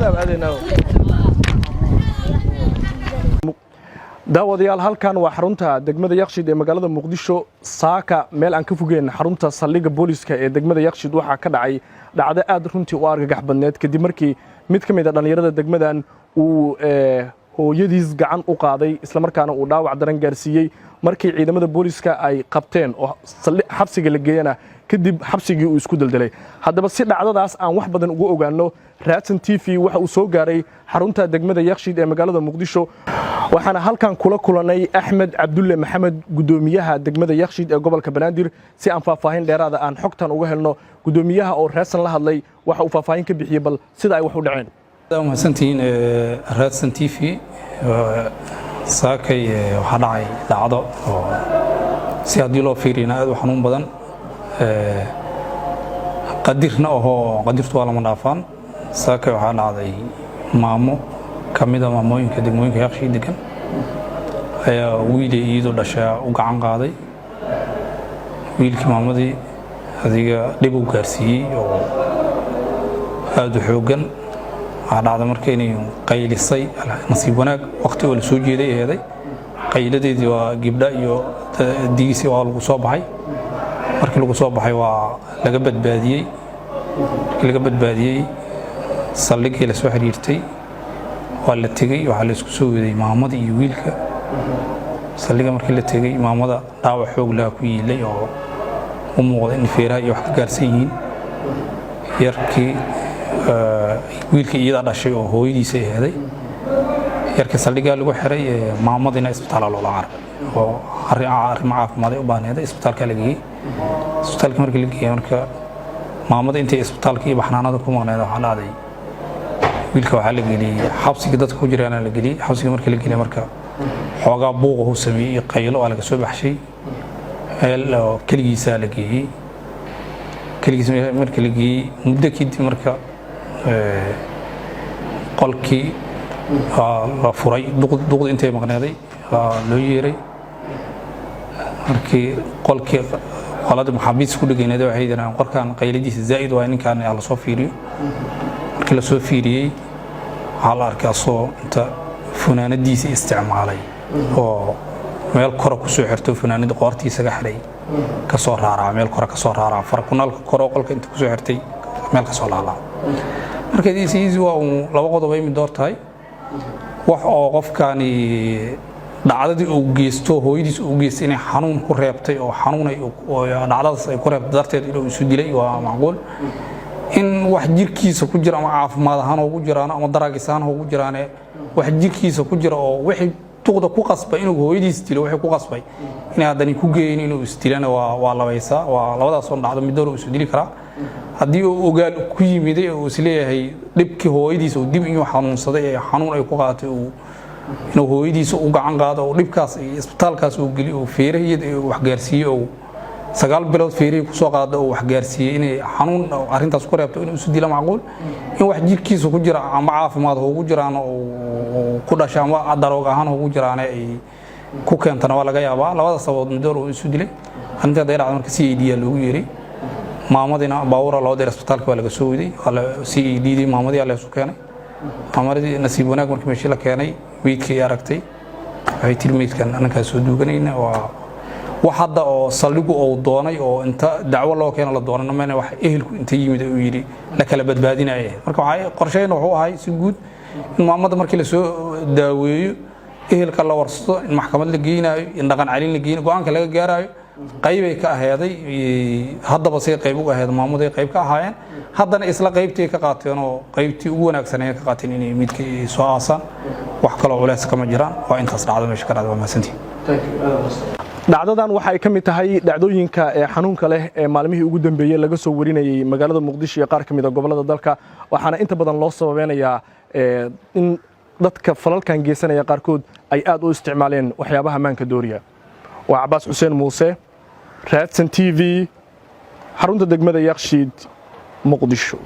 Degmada aadaynaa. Daawadayaal, halkan waa xarunta degmada Yaqshid ee magaalada Muqdisho. Saaka meel aan ka fogeen xarunta saldhigga booliska ee degmada Yaqshid waxaa ka dhacay dhacdo aad runtii u argagax badneed, kadib markii mid ka mid a dhallinyarada degmadan uu hooyadiis gacan u qaaday, islamarkaana uu dhaawac daran gaarsiiyey. Markii ciidamada booliska ay qabteen oo xabsiga la geeyana, kadib xabsigii uu isku deldelay. Haddaba, si dhacdadaas aan wax badan ugu ogaanno, Raadsan TV waxa uu soo gaaray xarunta degmada Yakshiid ee magaalada Muqdisho, waxaana halkan kula kulanay Axmed Cabdulle Maxamed, guddoomiyaha degmada Yakshiid ee gobolka Banaadir, si aan faahfaahin dheeraada aan xogtan uga helno. Guddoomiyaha oo Raadsan la hadlay waxa uu faahfaahin ka bixiyey bal sida ay wax u dhaceen. Mahadsantihiin Raadsan TV. Saakay waxaa dhacay dhacdo oo si haddii loo fiiriyana aad u xanuun badan, qadirna ahoo qadirtu waa lama dhaafaan. Saakay waxaa dhacday maamo ka mida maamooyinka degmooyinka Yaqshii degan ayaa wiilay iyadoo dhashaa u gacan qaaday. Wiilkii maamadii adiga dhib u gaarsiiyey oo aada u xooggan. Waxaa dhacda marka inay qaylisay. Nasiib wanaag, waqti oo la soo jeeday aheeday. Qayladeedii waa gibdha iyo digiisi waa lagu soo baxay. Markii lagu soo baxay waa laga badbaadiyey. Markii laga badbaadiyey, saldhiggii la soo xiriirtay, waa la tegey. Waxaa la isku soo waday maamada iyo wiilka saldhigga. Markii la tegey, maamada dhaawac xoog laha ku yiilay oo u muuqda in feeraha iyo wax ka gaarsan yihiin. Yarkii wiilkii iyadaa dhashay oo hooyadiisa aheeday, yarkii saldhiggaa lagu xiray. Maamadina isbitaala loola cararay oo arrimo caafimaad ay u baahneeday, isbitaalka la geeyey. Isbitaalka markii la geeyey, marka maamada intay isbitaalka iyo baxnaanada ku maqneed, waxaa dhacday wiilka waxaa la geliyey xabsiga dadka ku jiraana la geliyey. Xabsiga markii la geliyey, marka xoogaa buuqa uu sameeyey iyo qaylo, waa laga soo baxshay, meel oo keligiisaa la geeyey. Keligiis markii la geeyey, muddo kadib marka qolkii waa la furay. Duqdi intay maqneeday waa loo yeeray. Markii qolkii qoladii maxaabiista ku dhegeyneed waxay yidhahdeen, "Qolkan qayladiisa zaa'id waay, ninkan yaa lasoo fiiriyo." Markii lasoo fiiriyey, waxaa la arkay asoo inta funaanadiisa isticmaalay oo meel kore kusoo xirto, funaanada qoortiisa ka xiray, kasoo raaraca meel kore, kasoo raaraca farakunaalka kore oo qolka inta kusoo xirtay meel kasoo laalaa. Marka easy waa uun laba qodob ay mid door tahay: wax oo qofkani dhacdadii uu geysto, hooyadiis uu geystay, inay xanuun ku reebtay oo xanuunay oo dhacdadaas ay ku reebtay darteed inuu isu dilay, waa macquul. In wax jirkiisa ku jira, ama caafimaad ahaan ugu jiraan ama daraagis ahaan ugu jiraane, wax jirkiisa ku jira oo wixii duqda ku qasbay inuu hooyadiis dilo, wixii ku qasbay inay haddani ku geeyin inuu isdilana, waa labaysaa. Waa labadaasoo dhacdo mid door isu dili karaa. Haddii uu ogaal ku yimiday oo isleeyahay dhibkii hooyadiis uu dib inuu xanuunsaday ee xanuun ay ku qaaatay, uu inuu hooyadiisa u gacan qaado oo dhibkaas iyo isbitaalkaas uu geliyo oo feerahiyada wax gaarsiiyo oo 9 bilood feerihii kusoo qaado oo wax gaarsiiyey, inay xanuun arrintaas ku reebto, inuu isu dilo macquul. In wax jirkiisa ku jira, ama caafimaad ugu jiraan oo ku dhasha ama daroog ahaan ugu jiraane, ay ku keentana waa laga yaabaa. Labada sababood midoor uu isu dilay. Arrintii hadday dhacdo, marka CID aa loogu yeeray. Maamadina baawura loo diray, isbitaalka waa laga soo waday, waa la CID dii. Maamadii aa la isu keenay. Maamadii nasiib wanaag, markii meeshii la keenay, meydkii ay aragtay, waxay tiri, "Meydkan annagaa soo duuganayna." Waa wax hadda oo saldhigu uu doonay oo inta dacwo loo keeno la doonana mayna, wax ehelku inta yimid uu yidhi la kala badbaadinaya. Marka waxay qorsheyna wuxuu ahay si guud in maamada markii lasoo daaweeyo, ehelka la warsado, in maxkamad la geynayo, in dhaqan celin la geynayo, go'aanka laga gaarayo. Qaybay ka aheeday haddaba, say qayb uga aheed maamuday qayb ka ahaayeen, haddana isla qaybtii ka qaateen oo qaybtii ugu wanaagsan ay ka qaateen inay midka soo aasaan. Wax kaloo culeys kama jiraan. Waa intaas dhacdo meesha ka dhacda. Waa mahadsantihin. Dhacdadan waxa ay ka mid tahay dhacdooyinka ee xanuunka leh ee maalmihii ugu dambeeyey laga soo warinayey magaalada Muqdisho iyo qaar ka mid a gobollada dalka, waxaana inta badan loo sababeynayaa in dadka falalkan geysanaya qaarkood ay aad u isticmaaleen waxyaabaha maanka dooriya. Waa Cabaas Xuseen Muuse, Raadsan TV, xarunta degmada Yakshiid, Muqdisho.